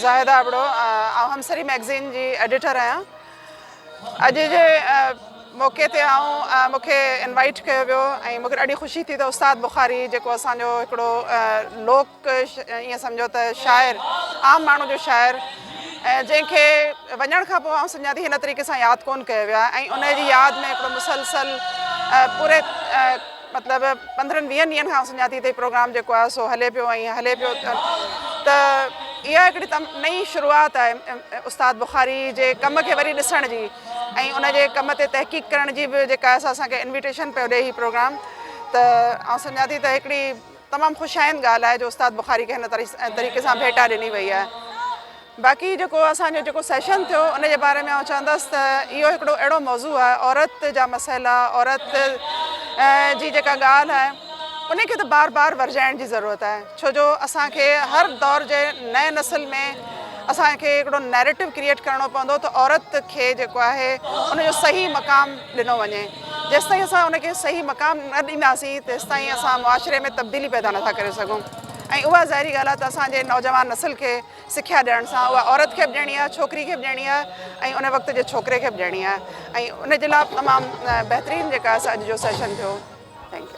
زاهده ابڙو، آئون همسري مئگزين جي ايڊيٽر آهيان. اڄ جي موقعي تي آئون مون کي انوائيٽ ڪيو ويو ۽ مون کي ڏاڍي خوشي ٿي ته استاد بخاري جيڪو اسان جو هڪڙو لوڪ ائين سمجهو ته شاعر عام ماڻهو جو شاعر جنهن کي وڃڻ کان پوء آئون سمجهان ٿي هن طريقي سان ياد ڪون ڪيو ويو آهي ۽ ان جي ياد ۾ هڪڙو مسلسل پوري مطلب پندرهن ويهن ڏينهن کان سڃاتي ٿي ته هي پروگرام جيڪو آهي سو هلي پيو ۽ هلي پيو ته اها هڪڙي نئين شروعات آهي استاد بخاري جي ڪم کي وري ڏسڻ جي ۽ ان جي ڪم تي تحقيق ڪرڻ جي به جيڪا آهي سا اسان کي انويٽيشن پيو ڏي هي پروگرام ته آئون سمجهان ٿي ته هڪڙي تمام خوش آئند ڳالهه آهي جو استاد بخاري کي هن طريقي سان ڀيٽا ڏني وئي آهي. باقي جيڪو اسان جو جيڪو سيشن ٿيو ان جي باري ۾ آئون چوندس ته اهو هڪڙو اهڙو موضوع آهي عورت جا مسئلا عورت جي جيڪا ڳالهه آهي ان کي ته بار بار ورجائڻ جي ضرورت آهي ڇو جو اسان کي هر دور جي نئين نسل ۾ اسان کي هڪڙو نيريٽو ڪريئيٽ ڪرڻو پوندو ته عورت کي جيڪو آهي ان جو صحيح مقام ڏنو وڃي جيستائين اسان ان کي صحيح مقام نه ڏينداسين تيستائين اسان معاشري ۾ تبديلي پيدا نٿا ڪري سگهون ۽ اها ظاهري ڳالهه آهي ته اسان جي نوجوان نسل کي سکيا ڏيڻ سان اها عورت کي به ڏيڻي آهي، ڇوڪري کي به ڏيڻي آهي ۽ ان وقت جي ڇوڪري کي به ڏيڻي آهي ۽ ان جي لاء تمام بهترين جيڪا آهي سو اڄ جو سيشن ٿيو. Thank you.